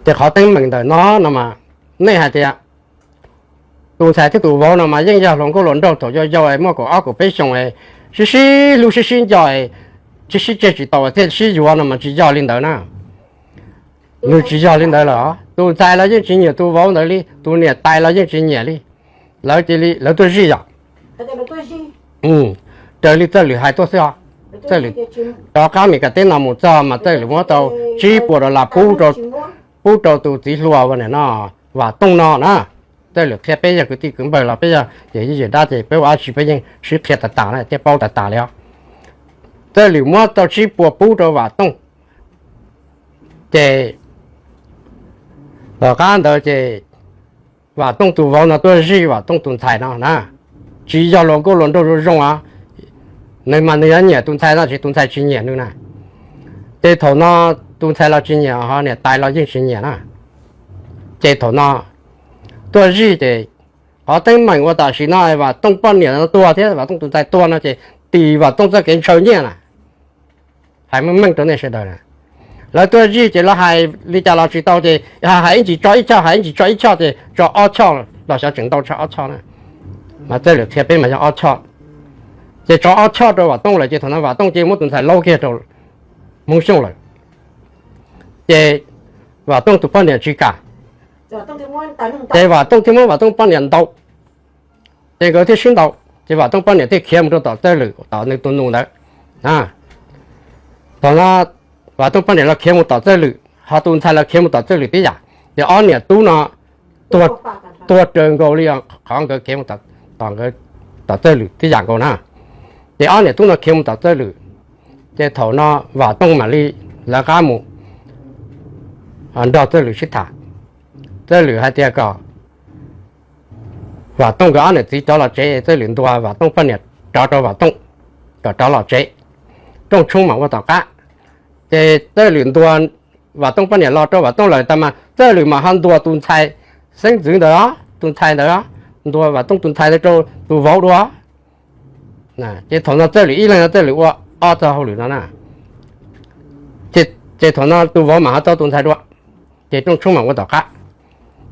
Ces qhov teeb meem ntawm no no mas, nej hais tias tus ntxhais thiab tus vauv no mas yeej yog hluas nkauj hluas nraug thaum yau yau es muaj kaum ob kaum peb xyoos es sib sib hlub sib sib nco es sib sib tseg tsis tau thiaj sib yuav no mas tsis yog li ntawd na. Nws tsis yog li ntawd lawm. Tus ntxhais los yeej tsis nyiam tus vauv ntawd li, tus niam tais los yeej tsis nyiam li. Lawv cia li lawv tuaj zij yom. Raws li Txawj Lwm hais tuaj xwb os. Txawj Lwm rov qab Mes Kas teb no mus txog mas Txawj Lwm muab tau tsib puas dollar pub rau, pub rau tus txiv hluas uas nim no Vam Tooj no na. Txawj Lwm qhia peb yog kwv tij kwv npawg los peb yog yawm yij yawm dab ces peb ua dab tsi peb yeej sib qhia tas tas na thiab paub tas tas li os. Txawj Lwm muab tau tsib puas pub rau Vam Tooj. Ces tom qab ntawd ces Vam Tooj tus vauv no tuaj zij Vam Tooj tus ntxhais no na, tsis yog hluas nkauj hluas nraug zoo zoo os. Nws mas nws yuav nyiam tus ntxhais no, tab sis tus ntxhais tsis nyiam nws na. Ces thaum no tus ntxhais los tsis nyiam, ho niam tais los yeej tsis nyiam na. Ces thaum no tuaj zij ces qhov teeb meem uas tam sim no Vam Tooj poj niam no tuag thiab Vam Tooj tus ntxhais tuag no ces tis Vam Tooj txoj kev ntshaw nyiaj na. Hais meej meej rau nej sawv daws na, lawv tuaj zij ces lawv hais li cas los tsis tau ces hais ib ntsis tso ib choj, hais ib ntsis tso ib choj ces tso ob choj los xyov tseem ntau tshaj ob choj na. Mas Txawj Lwm qhia peb mas yog ob choj. Ces tso ob choj rau Vam Tooj lawm ces thaum no Vam Tooj ces muab tus ntxhais laub kiag rau Hmoob Xyooj lawm. Ces Vam Tooj tus poj niam tsis kam, ces Vam Tooj thiaj muab Vam Tooj poj niam ntaus. Ces nkawd thiaj sib ntaus, ces Vam Tooj poj niam thiaj khiav mus rau tom Txawj Lwm tom nws tus nus ntawd. Thaum no Vam Tooj poj niam los khiav mus tom Txawj Lwm, ho tus ntxhais los khiav mus tom Txawj Lwm tib yam. Ces ob niam tub no tuag raws nkaus li qhov nkawd khiav mus tom Txawj Lwm tib yam nkaus na. Ces ob niam tub no khiav mus tom Txawj Lwm, ces thaum no Vam Tooj mam li lawv qab mus nrog Txawj Lwm sib tham. Txawj Lwm hais tias kom Vam Tooj nkawd ob niam txiv rov los tsev, Txawj Lwm ntuas Vam Tooj poj niam rov rau Vam Tooj, kom rov los tsev. Rooj tshoob mam ua tom qab. Ces Txawj Lwm ntuas Vam Tooj poj niam los rau Vam Tooj lawm tas mas Txawj Lwm mam ho ntuas tus ntxhais xeeb ntxwv ntawd, tus ntxhais ntawd, ntuas Vam Tooj tus ntxhais ntawd rau tus vauv dua. Ces thaum no Txawj Lwm ib leeg no Txawj Lwm ua ob txoj hauj lwm no na. Ces thaum no tus vauv mam ho tau tus ntxhais dua. Ces rooj tshoob mam ua tom qab.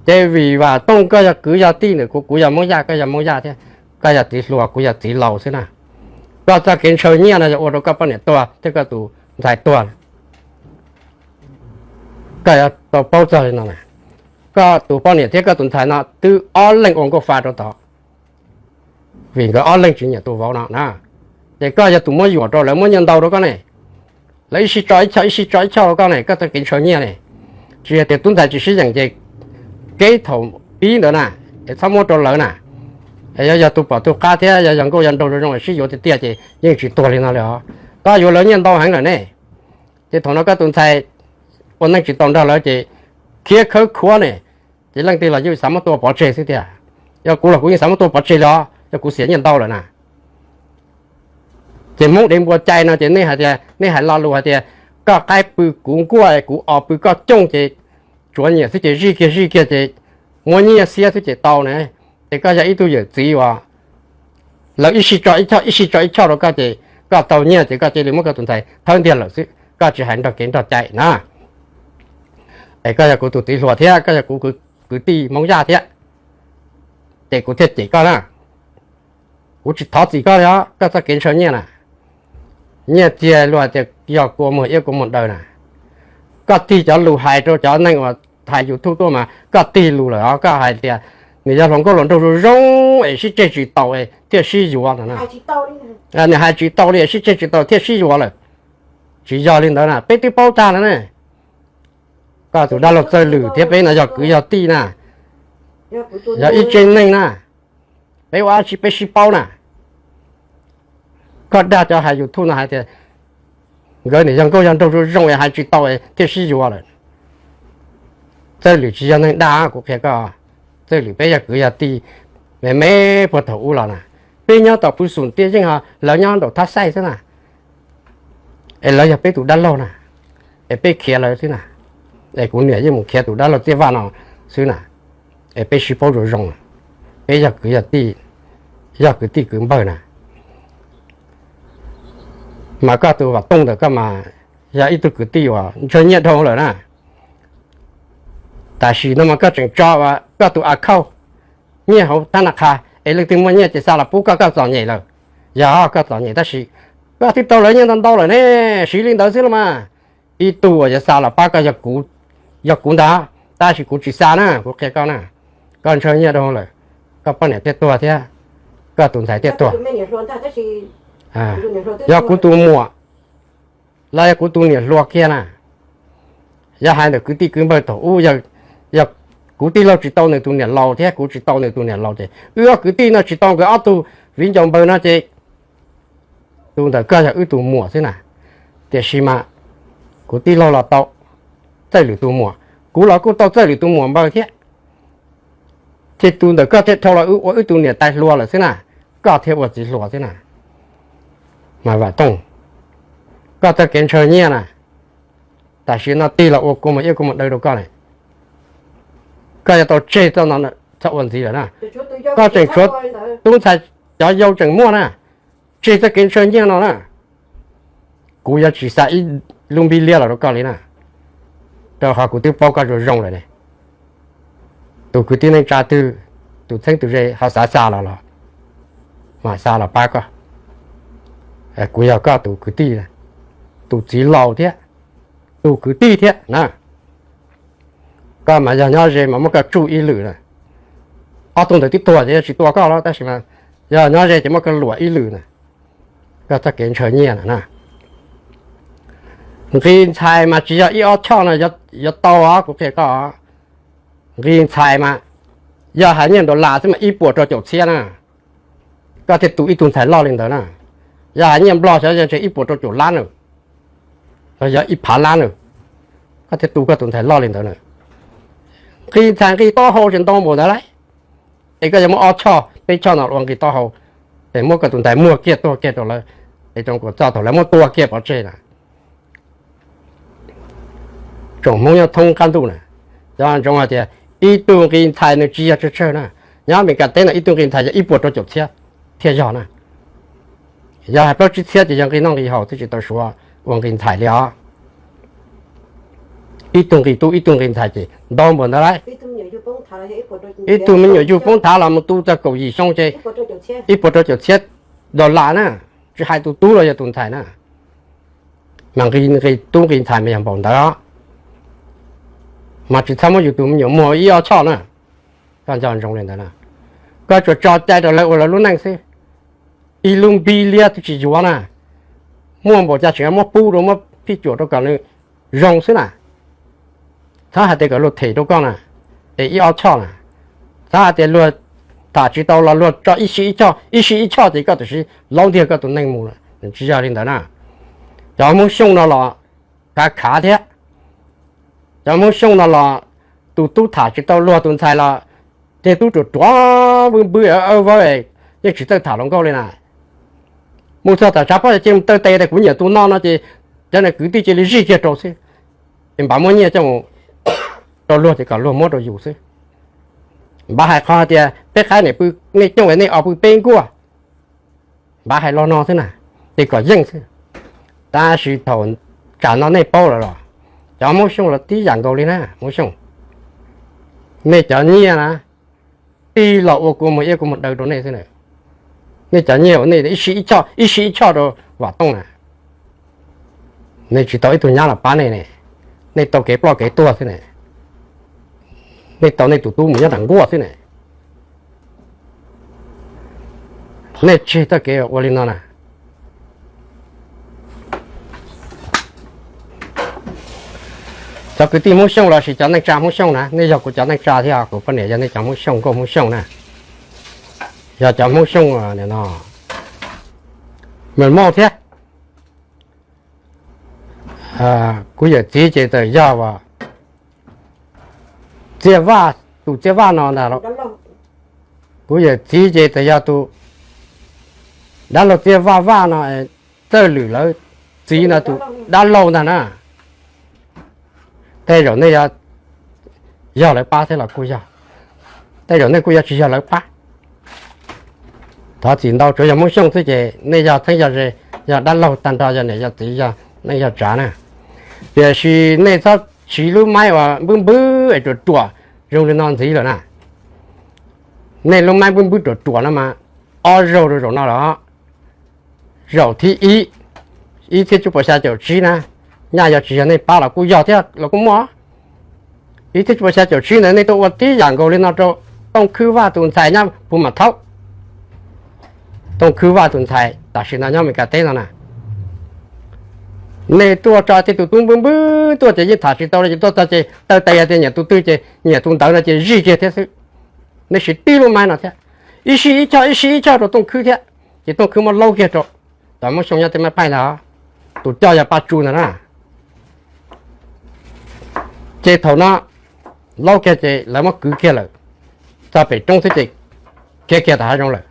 Ces vim Vam Tooj koj yog kwv yog tij ntawm kuv, kuv yog Hmoob Yaj koj yog Hmoob Yaj thiab, koj yog txiv hluas kuv yog txiv laus xwb na. Koj txoj kev ntshaw nyiaj no yog ua rau koj poj niam tuag thiab koj tus ntxhais tuag. Koj yuav tau paub txog li no na, koj tus poj niam thiab koj tus ntxhais no twb ob leeg ua nkauj fa rau tod, vim nkawd ob leeg tsis nyiam tus vauv no na. Ces koj yog tus muab yuam rau lawv muab nyiaj ntau rau koj ne, lawv ib sij tso ib choj ib sij tso ib choj rau koj ne, koj txoj kev ntshaw nyiaj ne. Tsis yog tias tub ntxhais tsis sib yeem ces kev thaum pib ntawd na, es txhob muab rau lawv na. Yog yog tus pom tus qab thiab yog yog nkauj yog nraug zoo zoo sib yuav tiag tiag ces yeej tsis tuag li no li os. Koj yuav lawv nyiaj ntau heev lawm ne, ces thaum no koj tus ntxhais ua neej tsis tau nrog lawv ces khiav khawb khuav ne, ces leej twg los yeej xav muab tua pov tseg xwb tiag. Yog kuv los kuv yeej xav muab tua pov tseg li os, yog kuv xiam nyiaj ntau lawm na. Ces Hmoob dev npua cai no ces nej hais tias, nej hais lo lus hais tias koj qaib pw kuv nkuaj, kuv os pw koj cooj ces tsuav nyiam xwb ces zij kiag zij kiag ces muab nyiaj xiab xwb ces tau na. Ces koj yog ib tug yawm txiv uas lawv ib sij tso ib choj ib sij tso ib choj rau koj ces koj tau nyiaj ces koj cia li muab koj tus ntxhais thawb ntiag lawm xwb, koj tsis hais nrog kev nrog cai na. Es koj yog kuv tus txiv hluas thiab koj yog kuv kwv tij Hmoob Yaj thiab, ces kuv thiaj cem koj na. Kuv tsis thov txim koj li os, koj txoj kev ntshaw nyiaj na. Nyiaj txiag luag hais tias yog kua muag iab kua muag daw na. Koj tig cov lus hais rau cov neeg uas hais YouTube tuaj mas koj tig lus lawm os, koj hais tias nws yog hluas nkauj hluas nraug zoo zoo es sib tseg tsis taus es thiaj sib yuav no na. Nws hais tsis tau li es sib tseg tsis taus thiaj sib yuav lawm. Tsis yog li ntawd na, peb twb paub tag lawm ne. Koj tus dab laug Txawj Lwm thiab peb no yog kwv yog tij na, yog ib tsev neeg na, peb ua dab tsi peb sib paub na. Koj dag cov hais YouTube no hais tias nkawd nim yog nkauj yog nraug zoo zoo es hais tsis tau thiaj sib yuav lawm. Txawj Lwm tsis yog neeg dag, kuv qhia koj. Txawj Lwm peb yog kwv yog tij me me puag thaum ub los na. Peb nyob tom Phuv Xum Tiaj Yeej ho lawv nyob nraum Thab Xaij xwb na. Es lawv yog peb tus dab laug na, es peb khiav lawv xwb na. Es kuv niam yeej mus khiav tus dab laug Txiaj Vaj no xwb na. Es peb sib paub zoo zoo, peb yog kwv yog tij, yog kwv tij kwv npawg na. Mas koj tus Vam Tooj ntawm koj mas yog ib tug kwv tij uas ntshaw nyiaj dhau lawm na. Tam sim no mas koj tseem tso koj tus account nyiaj hauv thab na qha, es leej twg muaj nyiaj ces xa los pub koj, koj txom nyem lawm. Yog koj txom nyem tab sis koj twb rau lawv nyiaj ntau ntau lawm ne, siv li ntawd xwb los mas. Ib tug uas yuav xa los pab koj yog kuv ntag, tab sis kuv tsis xa na, kuv qhia koj na. Koj ntshaw nyiaj dhau lawm, koj poj niam thiaj tuag thiab, koj tus ntxhais thiaj tuag. Yog kuv tus muam los yog kuv tus niam hluas kiag na, yog hais ntawm kwv tij kwv npawg thaum ub, yog kuv tij laug tsis tau nws tus niam laus thiab kuv tsis tau nws tus niam laus ces wb ob kwv tij no tsis tau nkawd ob tug viv ncaus npawg no ces tus ntawm koj yog wb tus muam xwb na. Tiam sis mas kuv tij laug los tau txawj lwm tus muam, kuv los kuj tau txawj lwm tus muam npawg thiab. Ces tus ntawm koj thiaj dhau los ua wb tus niam tais hluas lawm xwb na, koj thiaj ua txiv hluas xwb na. Mas Vam Tooj, koj txoj kev ntshaw nyiaj na, tam sim no tig los ua kua muag iab kua muag daw rau koj ne, koj yuav tau tseg txoj no txhob ua ntxiv lawm na. Koj tseem tshuav tub ntxhais cov yau tseem muaj na, tseg txoj kev ntshaw nyiaj no na. Kuv yuav tsis xa ib lub npib liab los rau koj li na, rau qhov kuv twb paub koj zoo zoo lawm ne. Tus kwv tij neej tsa twg, tus txheeb tus ze ho xav xa los los mas xa los pab koj. Kuv yog koj tus kwv tij, tus txiv laus thiab tus kwv tij thiab na. Koj mas yog nyob ze mas muab koj tsuj ib lwm na. Ob tug ntawd twb tuag ces yog tsis tua koj los tab sis mas yog nyob ze ces muab koj luam ib lwm na. Koj txoj kev ntshaw nyiaj na. Nqi ntxhais mas tsis yog ib ob choj no yuav tau os, kuv qhia koj. Nqi ntxhais mas yog hais nyiaj dollar xwb mas ib puas rau caum txhiab na. Koj thiaj tu ib tug ntxhais loj li ntawd na. Yog hais nyiaj nplog xyov yog ntshe ib puas rau caum lab na, yog ib phav lab na, koj thiaj tu koj tus ntxhais loj li ntawd na. Nqi ntxhais nqi taub hau tseem ntau npaum ntawd lauj. Es koj yuav muab ob choj peb choj no ua nqi taub hau, es muab koj tus ntxhais muag kiag tuag kiag rau lawv, es tsoom kuam txoj thaum lawv muab tua kiag pov tseg na. Tsoom Hmoob nyob thoob qab ntuj na, cov ntsoov hais tias ib tug nqi ntxhais nws tsis yog tsawg tsawg na. Nyob Amelikas teb no ib tug nqi ntxhais yog ib puas rau caum txhiab thiaj yog na. Yog hais plaub tsib txhiab ces yog nqi noj nqi haus twb tsis tau suav ua nqi ntxhais li os. Ib tug nqi tub ib tug nqi ntxhais ces ntau npaum ntawd lauj. Ib tug me nyuam yug poob thav los mus tu txog kaum yim xyoo ces ib puas rau caum txhiab dollar na, tsis hais tus tub los yog tus ntxhais na. Mas nqi tub nqi ntxhais mas yog npaum ntawd, mas tsis txhob muab yus tus me nyuam muag ib ob choj na. Koj nco ntsoov li ntawd na. Koj tsuas tso cai rau lawv ua lawv lub neej xwb. Ib lub npib liab twb tsis yuav na, muaj npaum cas tseem muab pub rau, muab phij cuam rau kom nws zoo xwb na. Txhob hais tias kom luag them rau koj na, es ib ob choj na. Txhob hais tias luag tham tsis tau los luag tso ib sij ib choj, ib sij ib choj ces koj tam sim laub ntiag koj tus neeg mus lawm, tsis yog li ntawd na. Cov Hmoob Xyooj no los khav khav thiab. Cov Hmoob Xyooj no los tus tub tham tsis tau luag tus ntxhais los tej tub ruam ruam, vwb npwb vawv, yeej tsis txawj tham hluas nkauj li na. Mus txog tom tshav pob ces mus taw tes tias kuv nyiam tus no no ces cov niag kwv tij cia li zij kiag rau xwb, es npaj muab nyiaj coj mus rau luag ces kom luag muab rau yus xwb. Npaj hais qhov hais tias peb qaib niam pw, nej cooj es nej os pw peb nkuaj. Npaj hais los no xwb na, ces kom yeej xwb. Tab sis thaum tsam no nej paub lawm los, cov Hmoob Xyooj los tib yam nkaus li na Hmoob Xyooj. Nej cov nyiaj na, tij los ua kua muag iab kua muag daw rau nej xwb na. Nej cov nyiaj uas nej ib sij ib choj ib sij ib choj rau Vam Tooj na, nej tsis tau ib tug nyab los pab nej ne, nej tau kev ploj kev tuag xwb ne. Nej tau nej tus tub mus nyob nram nkuaj xwb ne. Nej tseg txoj kev ua li no na. Cov kwv tij Hmoob Xyooj lossis cov neej tsa Hmoob Xyooj na, nej yog kuv cov neej tsa thiab kuv poj niam yog nej cov Hmoob Xyooj nkauj Hmoob Xyooj na, yog cov Hmoob Xyooj no, Mem Mauj thiab. Kuv yawm txiv ces txawm yog Txiaj Vaj, tus Txiaj Vaj no ntag. Kuv yawm txiv ces txawm yog tus dab laug Txiaj Vaj Vaj no, Txawj Lwm lawv txiv no tus dab laug ntag na. Tej zaum nej yog lawv pab thiab los kuj yog, tej zaum nej kuj yog tsis yog lawv pab. Thov txim ntau, tsuas yog Hmoob Xyooj xwb ces nej yog txheeb yog ze, yog dab laug tag nrho, yog niam yog txiv, yog neej yog tsav na. Tiam sis nej txhob siv lub maib uas npwb npwb es ruam ruam zoo li no ntxiv lawm na. Nej lub maib npwb npwb ruam ruam no mas ob zaug rau zaum no los. Zaum thib ib, ib txhiab cuaj puas xya caum tsib na, nyaj yog tsis yog nej pab los kuj yog thiab los kuj muaj. Ib txhiab cuaj puas xya caum tsib ntawd nej tuaj ua tib yam nkaus li no rau Tooj Khwb Vaj tus ntxhais nyob Phu Mam Thaub. Tooj Khwb Vaj tus ntxhais tam sim no nyob Amelikas teb no na. Nej tuaj tso tej tus tub npwb npwb tuaj ces yeej tham tsis tau li, ces tuaj txog ces taw tes hais tias nyiam tus twg ces nyiam tus ntawd no ces zij kiag thiab xwb. Nej siv tib lub maib no thiab, ib sij ib choj ib sij ib choj rau Tooj Khwb thiab, ces Tooj Khwb muab laub kiag rau tom Hmoob Xyooj nyob tej mab phaij ntag, tus coj yog Paj Tsu ntag na. Ces thaum no laub kiag ces lawv muab kwv kiag lawm, txog pem roob xwb ces khiav kiag tom hav zoov lawm.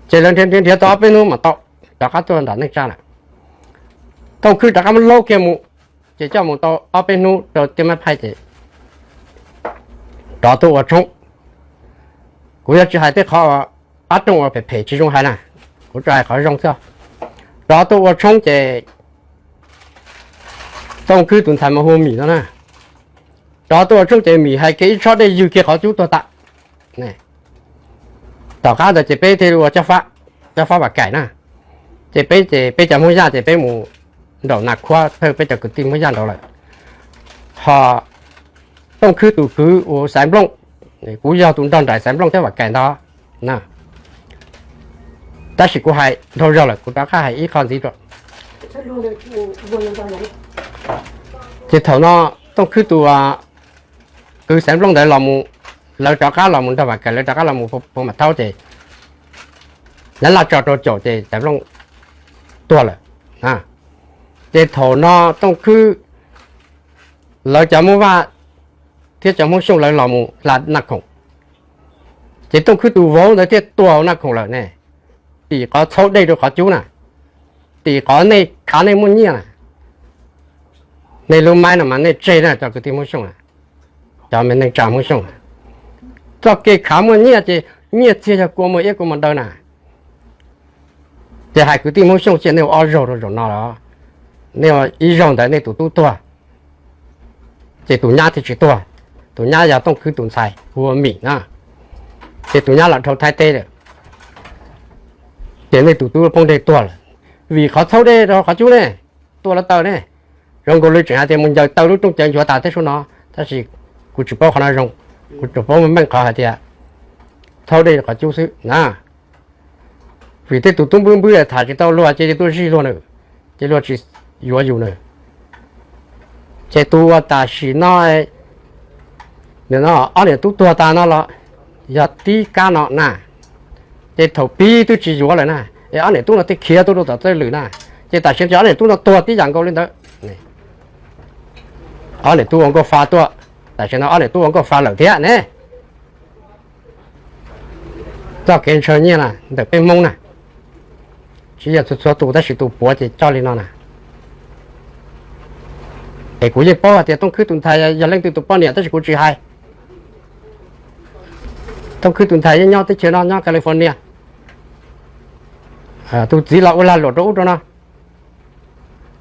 Ces lawv nrhiav nrhiav nrhiav tau ob peb hnub mas tau rov qab tuaj nram neej tsa lawm. Tooj Khwb rov qab muab laub kiag mus, ces coj mus tau ob peb hnub rau tej mab phaij ces rov tuaj ua tshoob. Kuv yuav tsis hais tej qhov qab rooj uas phem phem tsis zoo hais na, kuv tsuas hais qhov zoo xwb. Rov tuaj ua tshoob ces Tooj Khwb tus ntxhais mas hu ua Mim no na. Rov tuaj ua tshoob ces Mim hais kiag ib tshob dej ywg kiag qhov cub tuag tas. Tom qab ntawd ces peb thiaj li ua cob fab Vam Kaim na. Ces peb ces peb cov Hmoob Yaj ces peb mus nraum Nas Khuab thawj peb cov kwv tij Hmoob Yaj nraud lawm. Ho Tooj Khwb tus kwv uas Xaiv Nplooj, kuv yog tus nrog nraim Xaiv Nplooj thiab Vam Kaim ntag na. Tab sis kuv hais dhau zog lawm, kuv rov qab hais ib qho ntxiv rau. Ces thaum no Tooj Khwb tus kwv Xaiv Nplooj ntawd los mus, lawv rov qab los mus nrog Vam Kaim, lawv rov qab los mus Phu Mam Thaub ces lawv laj tso rau caum ces Xaiv Nplooj tuag lawm. Ces thaum no Tooj Khwb, lawv cov Hmoob Vaj thiab cov Hmoob Xyooj lawv los mus hla Naj Khoom, ces Tooj Khwb tus vauv ntawd thiaj tuag hauv Naj Khoom lawm ne. Tim qhov txhaub dej rau qhov cub na, tim qhov nej khav nej muaj nyiaj na. Nej lub maib no mas nej tseg na cov kwv tij Hmoob Xyooj na, cov me neej tsa Hmoob Xyooj na. Txoj kev khav muaj nyiaj ces nyiaj txiag yog kua muag iab kua muag daw na. Ces hais kwv tij Hmoob Xyooj cia nej ua ob zaug rau zaum no los, nej ua ib zaug ntawd nej tus tub tuag, ces tus nyab thiaj tsis tuag. Tus nyab yog Tooj Khwb tus ntxhais hu ua Mim na, ces tus nyab los dhau Thaib teb lawm, ces nej tus tub poob dej tuag lawm. Vim qhov txhaub dej rau qhov cub ne, tuaj lawv taw ne. Zoo nkaus li tseem hais tias mus ncaws taw lub rooj cawv nchuav tas thiab sub no, tab sis kuv tsis paub qhov no zoo, kuv tsuas paub meej qhov hais tias txhaub dej qhov cub xwb na. Vim tej tus tub npwb npwb tham tsis tau luag ces tuaj zij luag na, ces luag tsis yuav yus na. Ces tus uas tam sim no, no ob niam tub tuag tas no los yog tib kab no na. Ces thaum pib twb tsis yuav lawm na, es ob niam tub no thiaj khiav tuaj rau tom Txawj Lwm na. Ces tam sim no ces ob niam tub no tuag tib yam nkaus li ntawd. Ob niam tub ua nkauj fa tuaj, tam sim no ob niam tub ua nkauj fa lawm thiab ne. Txoj kev ntshaw nyiaj na ntawm peb Hmoob na, tsis yog txhua txhua tus tab sis tus puav ces coj li no na. Es kuv yeej paub hais tias Tooj Khwb tus ntxhais yog leej twg tus poj niam tab sis kuv tsis hais. Tooj Khwb tus ntxhais yeej nyob teb chaws no nyob California. Tus txiv los ua lag luam rau ub rau no.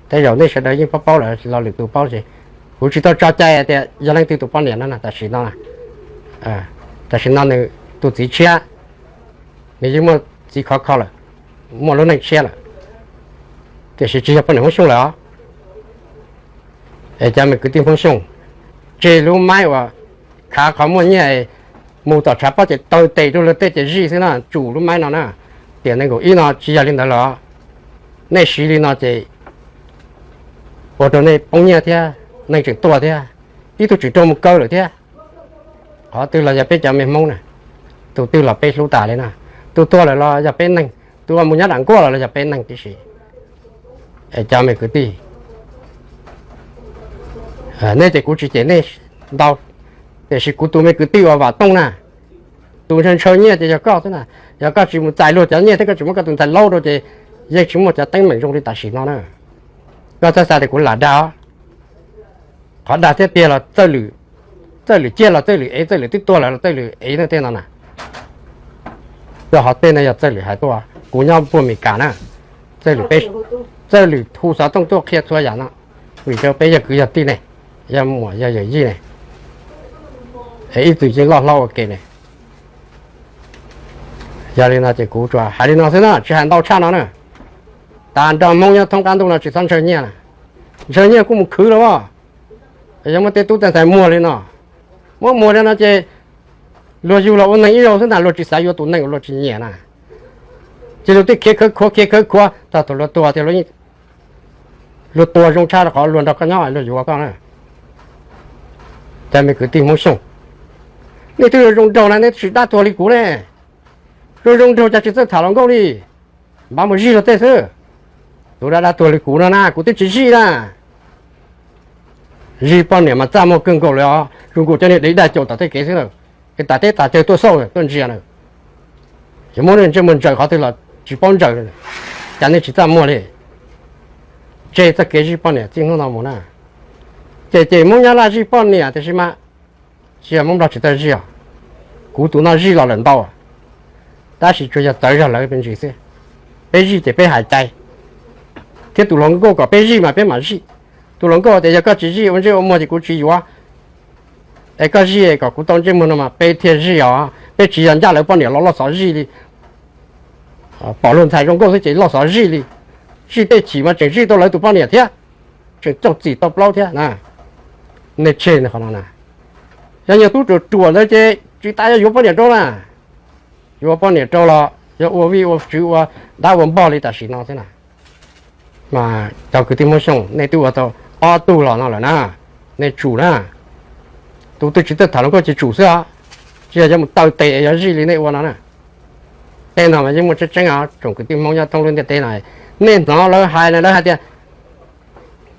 Tej zaum nej sawv daws yeej paub paub lawm, lo lwm tus paub ces kuv tsis tau tso cai tias yog leej twg tus poj niam no na. Tam sim no, tam sim no nws tus txiv tshiab, nws yeej muaj txiv khov kho lawm, muaj lub neej tshiab lawm, tiam sis tsis yog poj niam Hmoob Xyooj lawm os. Es cov me kwv tij Hmoob Xyooj, tseg lub maib uas khav qhov muaj nyiaj mus tom tshav pob ces taw tes rau luag tej ces zij xwb na, tsum lub maib no na. Tiam nees nkaum ib no tsis yog li ntawd los, nej siv li no ces ua rau nej poob nyiaj thiab, neeg tseem tuag thiab, ib tug tseem raug mus kaw lawm thiab. Qhov twg los yog peb cov me Hmoob na, tus twg los peb hlub tas li na. Tus tuag lawm los yog peb neeg, tus uas mus nyob nram nkuaj los los yog peb neeg tib si. Es cov me kwv tij, nej ces kuv tsis cem nej ntau, tiam sis kuv tus me kwv tij uas Vam Tooj na, tus ntshaw ntshaw nyiaj ces yog koj xwb na. Yog koj tsis mus txais luag cov nyiaj thiab koj tsis muab koj tus ntxhais laub rau ces yeej tsis muaj cov teeb meem zoo li tam sim no na. Koj txhob xav tias kuv lam dag. Qhov dag thiab tiag los Txawj Lwm ciaj los Txawj Lwm ev, Txawj Lwm twb tuag lawm los Txawj Lwm ev na tej no na. Koj qhov tej no yog Txawj Lwm hais tuaj, kuv nyob puag Amelikas na. Txawj Lwm, Txawj Lwm hu xov tooj tuaj qhia txhua yam no. Vim rau peb yog kwv yog tij ne, yog muam yog yawm yij ne, es ib txwm yeej loj hlob ua ke ne. Yog li no ces kuv tsuas hais li no xwb na, tsis hais ntau tshaj no na. Tas nrog Hmoob nyob thoob qab ntuj no tsis txhob ntshaw nyiaj na. Ntshaw nyiaj kuj mus khwv los as. Yog muaj tej tub tej ntxhais muag li no, muab muag li no ces luag yug los ua neeg ib zaug xwb ntag, luag tsis xav yuav tus neeg uas luag tsis nyiam na. Ces luag thiaj khiav khawv khuav khiav khawv khuav txog thaum luag tuag tias luag tua zoo tshaj rau qhov luag nrog koj nyob luag yuav koj na. Cov me kwv tij Hmoob Xyooj, nej twb zoo zoo nraug na nej twb tsis dab tuag li kuv ne. Zoo zoo nraug cas tsis txawj tham hluas nkauj li, npaj mus zij luag tej xwb. Tus dab dab tuag li kuv no na kuv twb tsis zij na. Zij poj niam mas txaj muag kawg nkaus li os, zoo nkaus cov niag dev daj caum tom tej kev xwb na, es tas teb tas chaw tuaj xauj tuaj ntsia na. Yuav muab nej ntsej muag ntsaws qhov twg los tsis paub ntsaws, cas nej tsis txaj muag li. Tseg txoj kev zij poj niam txij hnub no mus na. Ces ces Hmoob Nyab Laj zij poj niam tiam sis mas tsis yog Hmoob Nplog tsis txawj zij os. Kuv tus no zij los lawm ntau, tab sis tsuas yog txawv zog lawv me ntsis xwb. Peb zij ces peb hais cai, thiab tus hluas nkauj kom peb zij mas peb mam zij. Tus hluas nkauj tias yog koj tsis zij ua ntsej ua muag ces kuv tsis yuav. Es koj zij kom kuv tau ntsej muag no mas peb thiaj zij os, peb tsis yog ncaj lawv poj niam los loj xov zij li. Pom luag ntxhais zoo nkauj xwb ces loj xov zij li. Zij tej chim mas tseem zij tau lawv tus poj niam thiab, tseem coj txim tau plaub thiab na. Nej tseg qhov no na. Yog nyuag tub ruam ruam ntawd ces tsis tas yuav yuav poj niam rau na. Yuav poj niam rau los yog ua vij ua tswv ua dab ua npog li tam sim no xwb na. Mas cov kwv tij Hmoob Xyooj, nej twb ua tau ob tug los no lawm na, nej tsum na. Tus twg tsis txawj tham hluas nkauj ces tsum xwb os, tsis yog yuav mus taw tes yog zij li nej ua no na. Tej no mas yeej muaj tseeb tseeb os tsoom kwv tij Hmoob nyob thoob lub ntiaj teb no. Nej hnov lawv hais na, lawv hais tias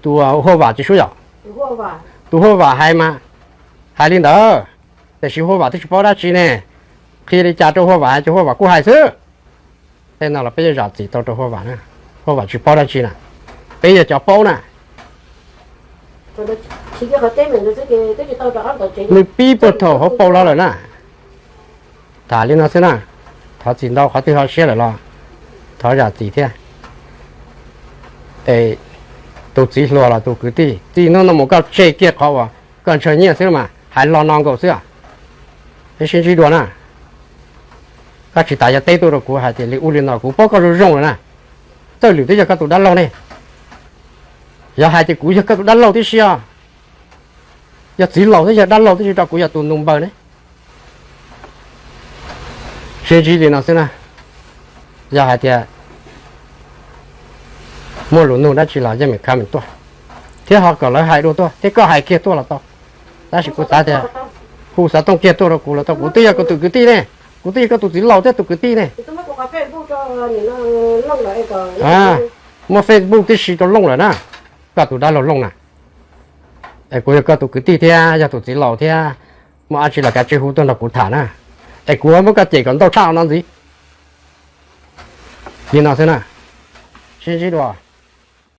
tus Huaj Vam tsis suav yom, tus Huaj Vam hais mas hais li ntawd, tiam sis Huaj Vam twb tsis paub dab tsi ne. Qhia li cas rau Huaj Vam hais ces Huaj Vam kuj hais xwb. Tej no los peb yuav zam txim tau rau Huaj Vam na, Huaj Vam tsis paub dab tsi na, peb yog cov paub na. Nws pib puag thaum hauv paus los lawm na. Tham li no xwb na, thov txim ntau qhov twg ho siab lawm los thov zam txim thiab. Es tus txiv hluas los tus kwv tij, txij hnub no mus koj tseg kiag qhov uas koj ntshaw nyiaj xwb mas hais lo no nkaus xwb. Peb sib ntsib dua na. Koj tsis tas yuav teb tuaj rau kuv hais tias li ub li no, kuv paub koj zoo zoo lawm na. Txawj lwm twb yog koj tus dab laug ne. Yog hais tias kuv yog koj tus dab laug tib si os, yog txiv laus thiab yog dab laug tib si rau kuv yog tus nus npaws ne. Sib ntsib li no xwb na. Yog hais tias muaj lus nug dab tsi los yeej meem kha meem tuaj, thiab ho kom lawv hais dua tuaj thiab koj hais kiag tuaj los tau. Tab sis kuv xav tias hu xov tooj kiag tuaj rau kuv los tau, kuv twb yog koj tus kwv tij ne, kuv twb yog koj tus txiv laus thiab tus kwv tij ne. Muaj Facebook tib si rau Looj lawm na, koj tus dab laug Looj na. Es kuv yog koj tus kwv tij thiab yog tus txiv laus thiab, muaj dab tsi los kav tsij hu tuaj nrog kuv tham na. Es kuv muab koj cem kom ntau tshaj no ntxiv. Li no xwb na, sib ntsib dua.